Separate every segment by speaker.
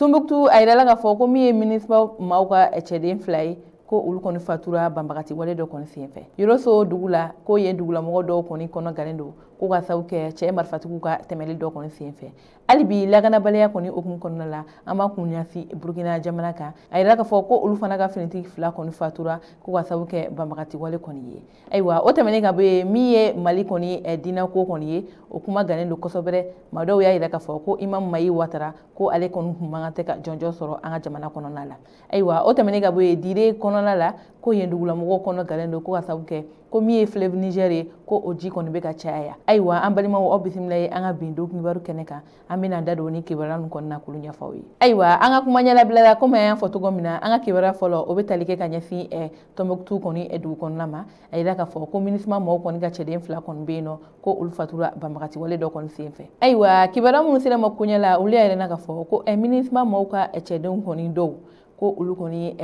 Speaker 1: Tombouctou, a yirala k'a fɔ ko min ye MINUSMA maaw ka cɛden 2 ye, ko olu kɔni fatura banbagati wale dɔ kɔni senfɛ. Yoroso dugu la, ko yen dugulamɔgɔ dɔw kɔni kɔnɔ galen don, ko ka sababu kɛ cɛ marifatigiw ka tɛmɛli dɔ kɔni senfɛ. Hali bi lakanabaliya kɔni hukumu kɔnɔna la, an b'a kun ɲɛsin Burukina jamana kan. A yirala k'a fɔ ko olu fana ka finitigi 2 kɔni fatura, ko ka sababu kɛ banbagati wale kɔni ye. Ayiwa, o tɛmɛnen ka bɔ yen, min ye Mali kɔni diinɛko kɔni ye, o kuma gannen don kosɛbɛ. Maa dɔw y'a yira k'a fɔ ko Imam Mayi Watara, ko ale kɔni kun man kan tɛ ka jɔnjɔn sɔrɔ an ka jamana kɔnɔna la. Ayiwa, o tɛmɛnen ka bɔ yen, Dire kɔnɔna la, ko yen dugulamɔgɔw kɔnɔ galen don, ko ka sababu kɛ ko min ye fleuve Niger ye, ko o ji kɔni bɛ ka caya. Ayiwa, an balimaw, aw bisimila ye an ka bi don kibaru kɛnɛ kan. An bɛna da don ni kibaruya ninnu kɔnɔna k'olu ɲɛfɔ aw ye. Ayiwa, an ka kuma ɲɛnabila la, komi an y'a fɔ cogo min na, an ka kibaruya fɔlɔ o bɛ tali kɛ ka ɲɛsin Tombouctou kɔni dugu kɔnɔna ma. A yira k'a fɔ ko MINUSMA maaw kɔni ka cɛden 2 kɔni bɛ yen nɔ, ko olu fatura banbagati wale dɔ kɔni senfɛ. Ayiwa, kibaruya minnu sera ma koɲɛ la, olu y'a yira k'a fɔ ko MINUSMA maaw ka cɛdenw kɔni dɔw, ko olu kɔni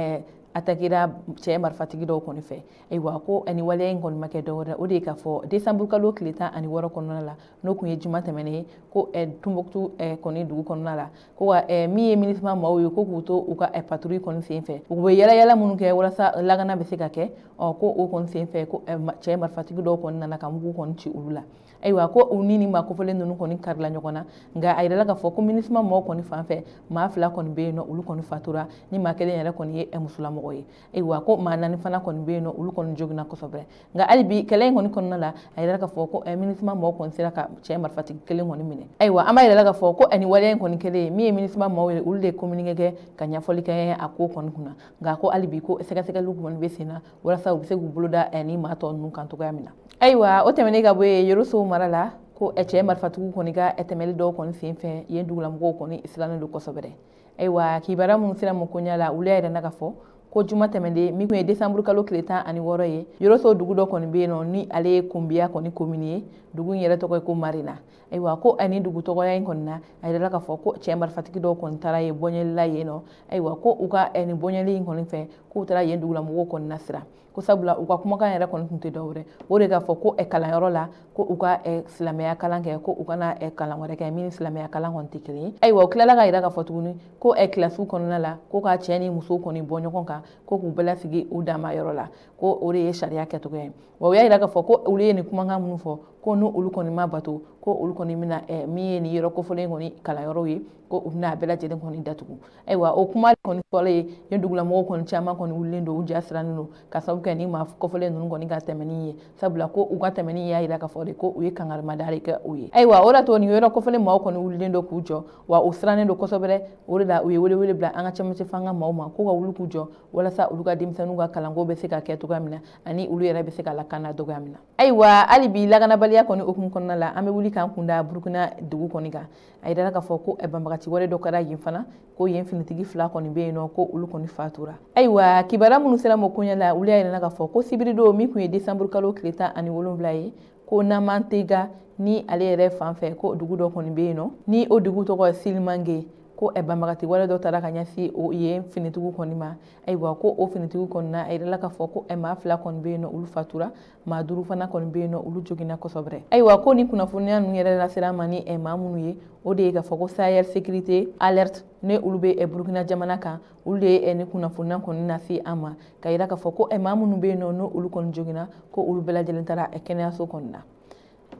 Speaker 1: atakira cɛ marifatigi dɔw kɔni fɛ. Ayiwa, ko ani waleya in kɔni ma kɛ dɔwɛrɛ, o de ye k'a fɔ décembre kalo tile 16 kɔnɔna la, n'o kun ye juma tɛmɛnen ye, ko Tombouctou kɔni dugu kɔnɔna la, ko ka min ye MINUSMA maaw ye, ko k'u to u ka patrouille kɔni senfɛ, u bɛ yala yala minnu kɛ walasa lakana bɛ se ka kɛ, ko o kɔni senfɛ, ko cɛ marifatigi dɔw kɔni nana ka mugu kɔni ci olu la. Ayiwa, ko u ni maa kofɔlen ninnu kɔni karila ɲɔgɔn na, nka a yirala k'a fɔ ko MINUSMA maaw kɔni fan fɛ, maa 2 kɔni bɛ yen nɔ, olu kɔni fatura, ni maa kelen yɛrɛ kɔni ye musolamɔgɔ ye. Ayiwa, ko maa 4 fana kɔni bɛ yen nɔ, olu kɔni joginna kosɛbɛ. Nka hali bi kɛlɛ in kɔni kɔnɔna la, a yirala k'a fɔ ko MINUSMA maaw kɔni sera ka cɛ marifatigi kelen kɔni minɛ. Ayiwa, an b'a yirala k'a fɔ ko ani waleya in kɔni kɛlen, min ye MINUSMA maaw ye, olu de ye communiqué kɛ ka ɲɛfɔli kɛ a ko kɔni kunna. Nka ko hali bi ko sɛgɛsɛgɛliw kɔni bɛ sen na walasa u bɛ se k'u bolo da ni maa tɔ ninnu kan cogoya min na. Ayiwa, o tɛmɛnen ka bɔ yen, Yoroso mara la, ko cɛ marifatigiw kɔni ka tɛmɛli dɔw kɔni senfɛ, yen dugulamɔgɔw kɔni silannen don kosɛbɛ. Ayiwa, kibaruya minnu sera ma koɲɛ la, olu y'a yira k'a fɔ ko juma tɛmɛnen, min kun ye décembre kalo tile 16 ye, Yoroso dugu dɔ kɔni bɛ yen nɔ, ni ale ye Kunbiya kɔni commune ye, dugu in yɛrɛ tɔgɔ ye ko Marina. Ayiwa, ko ani dugu tɔgɔya in kɔni na, a yirala k'a fɔ ko cɛ marifatigi dɔw kɔni taara yen bɔɲɛli la yen nɔ. Ayiwa, ko u ka nin bɔɲɛli in kɔni fɛ, k'u taara yen dugulamɔgɔw kɔni nasira, ko sabula u ka kumakan yɛrɛ kɔni tun tɛ dɔwɛrɛ, o de k'a fɔ ko kalanyɔrɔ la, ko u ka silamɛya kalan kɛ, ko u kana kalan wɛrɛ kɛ min ni silamɛya kalan kɔni tɛ kelen ye. Ayiwa, u tilala ka yira k'a fɔ tuguni ko kilasiw kɔnɔna la, ko ka cɛ ni muso kɔni bɔ ɲɔgɔn kan, ko k'u bɛɛ lasigi u danma yɔrɔ la, ko o de ye sariya kɛcogo ye. Wa u y'a yira k'a fɔ ko olu ye nin kumakan minnu fɔ, ko n'u olu kɔni ma bato, ko olu kɔni bɛna min ye nin yɔrɔ kofɔlen kɔni kalanyɔrɔw ye, ko u bɛna a bɛɛ lajɛlen kɔni datugu. Ayiwa, o kuma kɔni fɔlen ye, yen dugulamɔgɔw kɔni caman kɔni wulilen don, u ja sirannen don ka sababu kɛ ni maa kofɔlen ninnu kɔni ka tɛmɛni ye, sabula ko u ka tɛmɛni y'a yira k'a fɔ de ko u ye kangarimada de kɛ u ye. Ayiwa, o de y'a to nin yɔrɔ kofɔlen maaw kɔni wulilen don k'u jɔ, wa u sirannen don kosɛbɛ. O de la u ye welewele bila an ka cɛmancɛ fanga maaw ma, k'u ka wuli k'u jɔ walasa olu ka denmisɛnninw ka kalanko bɛ se ka kɛ cogoya min na, ani olu yɛrɛ bɛ se ka lakana cogoya min na. Ayiwa, hali bi lakanabaliya kɔni hukumu kɔnɔna la, an bɛ wuli k'an kun da Burukina dugu kɔni kan. A yirala k'a fɔ ko banbagati wale dɔ kɛra yen fana, ko yen finitigi 2 kɔni bɛ yen nɔ, ko olu kɔni fatura. Ayiwa, kibaruya minnu sera ma koɲɛ la, olu y'a yira k'a fɔ ko sibiridon, min kun ye décembre kalo tile 17 ye, ko Namantega ni ale yɛrɛ fan fɛ, ko dugu dɔ kɔni bɛ yen nɔ, ni o dugu tɔgɔ ye Silimange, ko banbagati wale dɔ taara ka ɲɛsin o yen finitigiw kɔni ma. Ayiwa, ko o finitigiw kɔni na, a yirala k'a fɔ ko maa 2 kɔni bɛ yen nɔ, olu fatura, maa 5 fana kɔni bɛ yen nɔ, olu joginna kosɛbɛ. Ayiwa, ko ni kunnafoniya ninnu yɛrɛ lasera ma ni maa minnu ye, o de ye k'a fɔ ko Sahel Sécurité Alerte, ne olu bɛ Burukina jamana kan, olu de ye ni kunnafoniya kɔni lase an ma, ka yira k'a fɔ ko maa minnu bɛ yen nɔ, n'olu kɔni joginna, ko olu bɛɛ lajɛlen taara kɛnɛyaso kɔni na.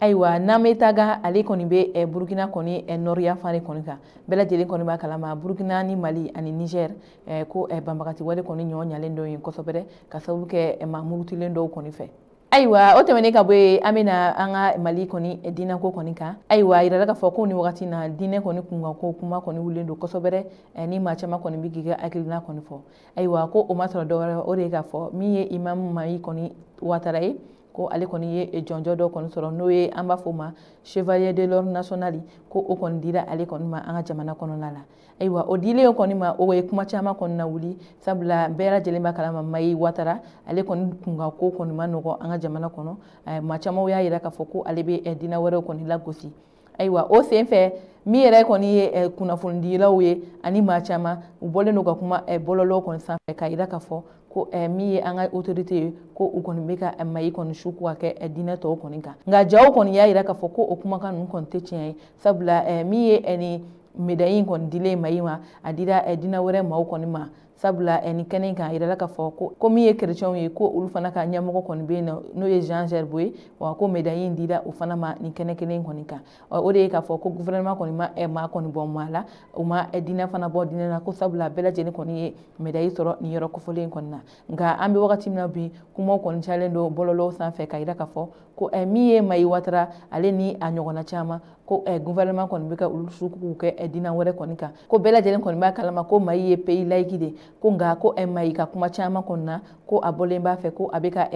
Speaker 1: Ayiwa, Nametaga ale kɔni bɛ Burukina kɔni nɔriya fan de kɔni kan, bɛɛ lajɛlen kɔni b'a kalama Burukina ni Mali ani Niger ko banbagati wale kɔni ɲɔ ɲalen dɔ ye kosɛbɛ, ka sababu kɛ maa murutilen dɔw kɔni fɛ. Ayiwa, o tɛmɛnen ka bɔ yen, an bɛna an ka Mali kɔni diinɛko kɔni kan. Ayiwa, a yirala k'a fɔ ko nin wagati in na, diinɛ kɔni kunkan ko kuma kɔni wulilen don kosɛbɛ, ni maa caman kɔni bɛ k'i ka hakilina kɔni fɔ. Ayiwa, ko o ma sɔrɔ dɔwɛrɛ, o de ye k'a fɔ min ye Imam Mayi kɔni Watara ye, ko ale kɔni ye jɔnjɔn dɔ kɔni sɔrɔ, n'o ye an b'a fɔ o ma Chevalier de l'Ordre National, ko o kɔni dira ale kɔni ma an ka jamana kɔnɔna la. Ayiwa, o dilen kɔni ma, o ye kuma caman kɔni na wuli, sabula bɛɛ lajɛlen b'a kalama Mayi Watara ale kɔni kunkan ko kɔni ma nɔgɔ an ka jamana kɔnɔ. Maa caman y'a yira k'a fɔ ko ale bɛ diinɛ wɛrɛw kɔni lagosi. Ayiwa, o senfɛ min yɛrɛ kɔni ye kunnafonidilaw ye ani maa caman, u bɔlen don ka kuma bɔlɔlɔw kɔni sanfɛ k'a yira k'a fɔ ko min ye an ka autorité ye, ko u kɔni bɛ ka Mayi kɔni su ko ka kɛ diinɛ tɔw kɔni kan. Nka jaw kɔni y'a yira k'a fɔ ko o kumakan ninnu kɔni tɛ tiɲɛ ye, sabula min ye ni médaille in kɔni dilen Mayi ma, a dira diinɛ wɛrɛ maaw kɔni ma. Sabula ni kɛnɛ kan, a yirala k'a fɔ ko min ye kerecɛnw ye, ko olu fana ka ɲɛmɔgɔ kɔni bɛ yen nɔ, n'o ye Jean Zerbo ye. Wa ko médaille in dira o fana ma nin kɛnɛ kelen kɔni kan. O de ye k'a fɔ ko gouvernement kɔni ma maa kɔni bɔ maa la, u ma diinɛ fana bɔ diinɛ na, ko sabula bɛɛ lajɛlen kɔni ye médaille sɔrɔ nin yɔrɔ kofɔlen kɔni na. Nka an bɛ wagati min na bi, kumaw kɔni cayalen don bɔlɔlɔw sanfɛ ka yira k'a fɔ ko min ye Mayi Watara ale ni a ɲɔgɔnna caman, ko gouvernement kɔni bɛ ka olu su k'u kɛ diinɛ wɛrɛ kɔni kan. Ko bɛɛ lajɛlen kɔni b'a kalama ko Mayi ye pays laïque de, ko nka ko Mayi ka kuma caman kɔni na, ko a bɔlen b'a fɛ ko a bɛ ka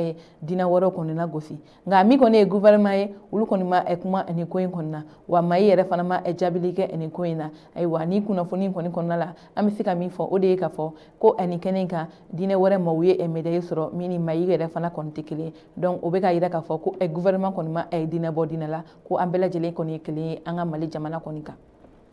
Speaker 1: diinɛ wɛrɛw kɔni lagosi. Nka min kɔni ye gouvernement ye, olu kɔni ma kuma nin ko in kɔni na, wa Mayi yɛrɛ fana ma jaabili kɛ nin ko in na. Ayiwa, ni kunnafoni kɔni kɔnɔna la, an bɛ se ka min fɔ, o de ye k'a fɔ ko nin kɛnɛ in kan, diinɛ wɛrɛ maaw ye médaille sɔrɔ min ni Mayi yɛrɛ fana kɔni tɛ kelen ye. Donc o bɛ ka yira k'a fɔ ko gouvernement kɔni ma diinɛ bɔ diinɛ la, ko an bɛɛ lajɛlen kɔni ye kelen ye an ka Mali jamana kɔni kan.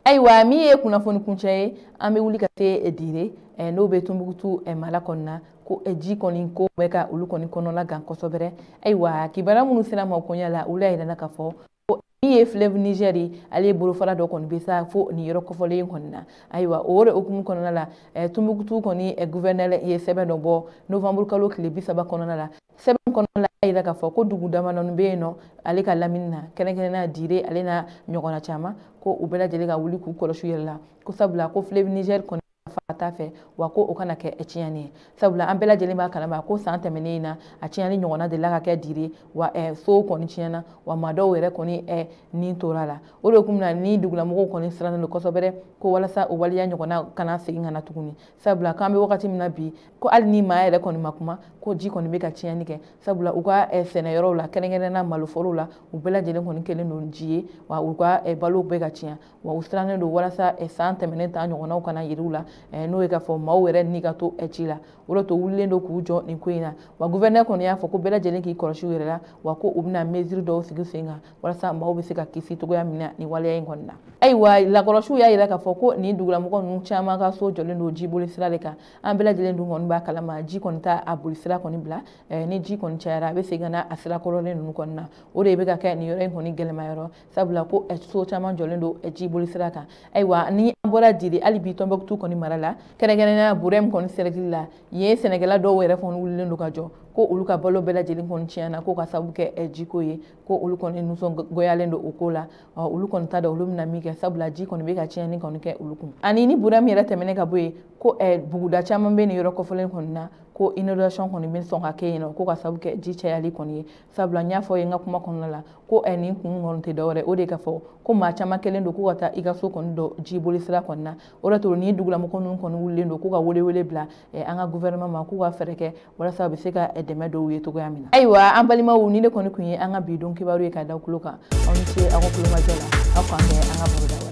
Speaker 1: Ayiwa, min ye kunnafoni kuncɛ ye, an bɛ wuli ka se Dire, n'o bɛ Tunbukutu mara kɔni na, ko ji kɔni ko bɛ ka olu kɔni kɔnɔla gan kosɛbɛ. Ayiwa, kibaruya minnu sera ma koɲɛ la, olu y'a yira k'a fɔ ko min ye fleuve Niger ye, ale ye bolofara dɔ kɔni bɛ sa fo nin yɔrɔ kofɔlen kɔni na. Ayiwa, o de hukumu kɔnɔna la, Tunbukutu kɔni gouverneur ye sɛbɛn dɔ bɔ novembre kalo tile 30 kɔnɔna la. Sɛbɛn kɔnɔna la, a yira k'a fɔ ko dugu damadɔni bɛ yen nɔ ale ka lamini na, kɛrɛnkɛrɛnnenya Dire ale n'a ɲɔgɔnna caman, ko u bɛɛ lajɛlen ka wuli k'u kɔlɔsi u yɛrɛ la, ko sabula ko fleuve Niger kɔni fa t'a fɛ, wa ko o kana kɛ tiɲɛni ye. Sabula an bɛɛ lajɛlen b'a kalama ko san tɛmɛnen in na, a tiɲɛni ɲɔgɔnna delila ka kɛ Dire, wa sow kɔni tiɲɛna, wa maa dɔw yɛrɛ kɔni nin tora la. O de kun na ni dugulamɔgɔw kɔni sirannen don kosɛbɛ, ko walasa o waleya ɲɔgɔnna kana segin ka na tuguni. Sabula k'an bɛ wagati min na bi, ko hali ni maa yɛrɛ kɔni ma kuma, ko ji kɔni bɛ ka tiɲɛni kɛ. Sabula u ka sɛnɛyɔrɔw la, kɛrɛnkɛrɛnnenya maloforow la, u bɛɛ lajɛlen kɔni kɛlen don ji ye, wa u ka balo bɛ ka tiɲɛ, wa u sirannen don walasa san tɛmɛnen ta ɲɔgɔnnaw kana yir'u la, n'o ye k'a fɔ maaw yɛrɛ ni ka to ci la. O de to wulilen don k'u jɔ nin ko in na. Wa gouverneur kɔni y'a fɔ ko bɛɛ lajɛlen k'i kɔlɔsi u yɛrɛ la, wa ko u bɛna mesure dɔw sigi sen kan walasa maaw bɛ se ka kisi cogoya min na nin waleya in kɔni na. Ayiwa, lakɔlɔsiw y'a yira k'a fɔ ko nin dugulamɔgɔ ninnu caman ka so jɔlen don jiboli sira de kan. An bɛɛ lajɛlen dun kɔni b'a kalama, ji kɔni t'a a boli sira kɔni bila, ni ji kɔni cayara, a bɛ segin ka na a sira kɔrɔlen ninnu kɔni na. O de bɛ ka kɛ nin yɔrɔ in kɔni gɛlɛma yɔrɔ, sabula ko so caman jɔlen don jiboli sira kan. Ayiwa, ni an bɔra Dire, hali bi Tɔnbukutu kɔni mara la, kɛrɛnkɛrɛnnenya Burɛmu kɔni cercle la, yen sɛnɛkɛla dɔw yɛrɛ kɔni wulilen don ka jɔ, ko olu ka balo bɛɛ lajɛlen kɔni tiɲɛna, ko ka sababu kɛ jiko ye, ko olu kɔni nisɔngoyalen don o ko la. Olu kɔni t'a dɔn olu bɛna min kɛ, sabula ji kɔni bɛ ka tiɲɛni kɔni kɛ olu kun. Ani ni Burɛmu yɛrɛ tɛmɛnen ka bɔ yen, ko buguda caman bɛ nin yɔrɔ kɔfɔlen kɔni na, ko inondation kɔni bɛ sɔn ka kɛ yen nɔ, ko ka sababu kɛ ji cayali kɔni ye. Sabula n y'a fɔ ye n ka kuma kɔnɔna la, ko nin kun kɔni tɛ dɔwɛrɛ, o de k'a fɔ ko maa caman kɛlen don k'u ka taa i ka so kɔni dɔ jiboli sira kɔni na. O de to ni dugulamɔgɔ ninnu kɔni wulilen don k'u ka welewele bila an ka gouvernement ma, k'u ka fɛɛrɛ kɛ walasa u bɛ se ka dɛmɛ dɔw ye cogoya min na. Ayiwa, an balimaw, ni ne kɔni kun ye an ka bi don kibaru ye ka da kulo kan. Aw ni ce aw ka kulomajɔ la, aw k'an bɛn an ka baroda wɛrɛ la.